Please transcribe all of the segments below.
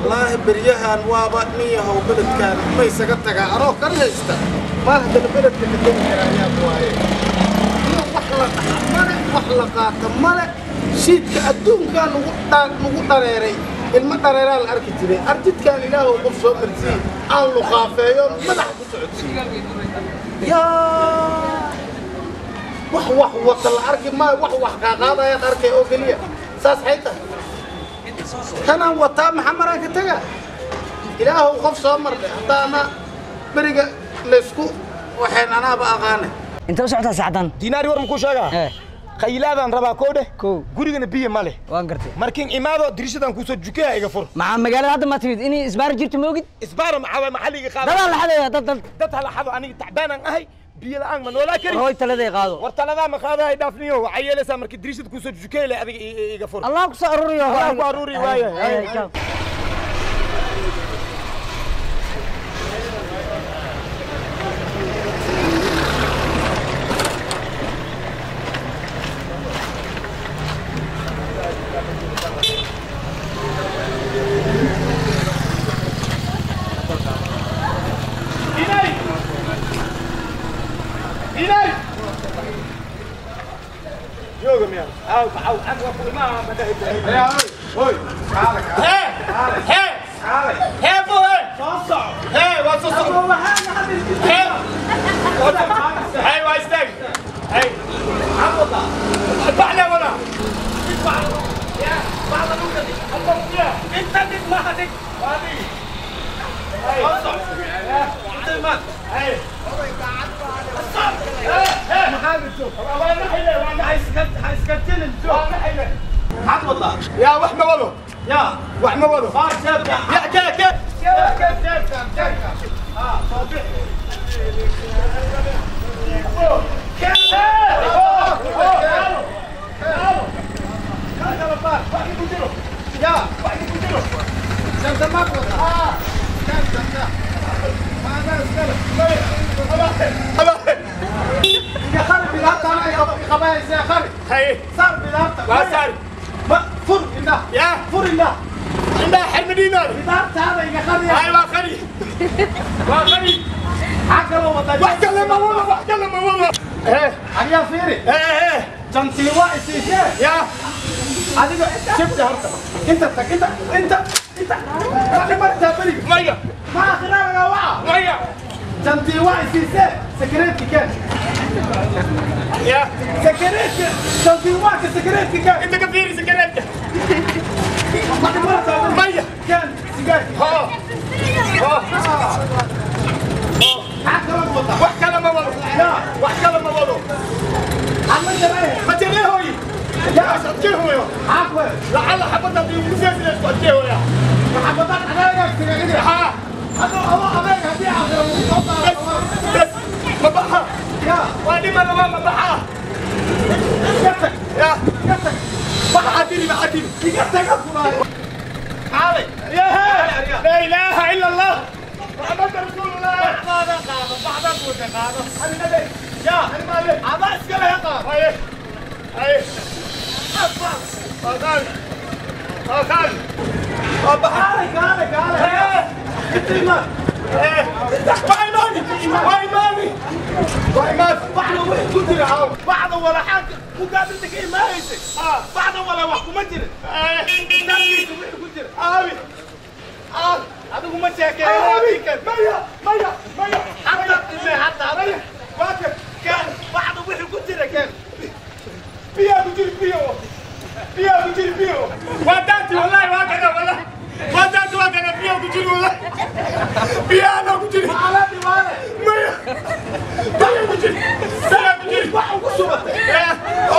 Wallaahi beryahan waaba nin yahow beledkan ma isaga tagaa anoo kan haysta maal haddana beledka ka tegi karaa yaa waaye iyo wax la dhaxa male wax la qaata male shiidka adduunkaa nagu dhareeray ilma dhareeraa la arki jiray arjidkaan ilaahow qof soo marsiiy aan luqaafeeyo madaxa ku socodsiiyo yaa wax wax wata la arki maayo wax wax qaaqaadayaan arkay oo keliya saas xay tahay tanaan wataa maxaa maraan ka tagaa ilaahow qof soo marnay haddaana beriga laysku waxeen anaaba aqaanay inta u socotaa saacdan dinaari war muku sheegaa qaylaadaan rabaa koo dheh gurigana biyo ma leh waan gartay markiin imaado dirishadan kuusoo jukeya iga fur maxaa magaalada hadda ma timid inay isbaar jirto ma ogid isbaara maxaa maxalliga qaada dadaa la xadaya dad dad dad hala xado aniga tacbaanaan ahay biyo la'aan ma noolaa kari hooy taladay qaado war taladaa ma qaadahay dhaafniyo waxay yeelaysaa markii dirishada kuusoo jukey leh adiga iga fur allah ku soo aruuriyo allah ku aruuri waaye يا وحمة ولو يا وحمة ولو يا كيف كيف كيف كيف كيف صوبي يا فر الله عندها حلم دينار هذا يا خري ايوه خري وخري عقل وطن وحكى لما والله وحكى لما والله ايه يا فيري ايه ايه جنتي وايسي يا هذه شفت هرت انت انت انت انت ما مرت بري ميه ما اخرها وقع ميه جنتي وايسي سكرتي كان يا سكرتي جنتي واك سكرتي كان انت كفيري سكرتي ميه كان سيجارتي ها ها وحكى لما ولو وحكى لما ولو ما تريه يا صدقيه عفوا لعل حبطنا في مسلسل صدقيه يا حبطنا عليك ها هذا هو ابيك هدي بس ما بحا يا وادي ما ما بحا يا بحاتيني بحاتيني علي يا لا اله الا الله محمد رسول الله بعض بعض النبي يا المالك عباس كله يقع اي اي اخر اخر علي علي علي انت ايمان وايماني وايماني وايمان بعض وين كنت يا بعض ولا حاجه مقابلتك ايه ما هيك بعض ولا wax kuma jirin darkiisa wixii ku jira aabi adigu ma sheekeen maya maya maya hatta hatta maya waaka kan bacda wixii ku jira kan biyo ku jira biyo biyo ku jira biyo waa daanti wallahi waa kana wallahi waa daanti waa kana biyo ku jira wallahi biyo ana ku jira alaadi waale maya biyo ku jira biyo ku jira wax ugu subatay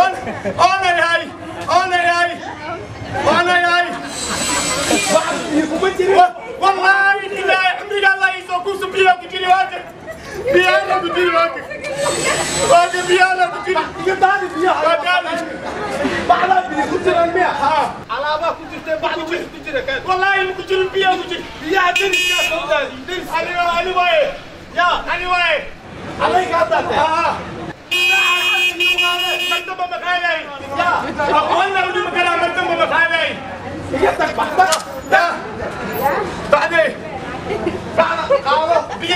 on onay onay onay wax biyo kuma jira والله بالله عمري الله يسوق بيا كجري واجد بيا انا كجري واجد واجد بيا انا كجري يداني بيا يداني بعد بيا كجري المية على ما كجري بعد كجري كان والله كجري بيا كجري بيا دري يا سوداني دري انا انا واي يا انا واي عليك هذا مرتبه مخالي يا اقول له دي مكان مرتبه مخالي يتك بحتك يا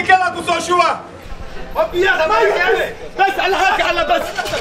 Wixii kala ku soo shuba. Bas, على هاك، على بس.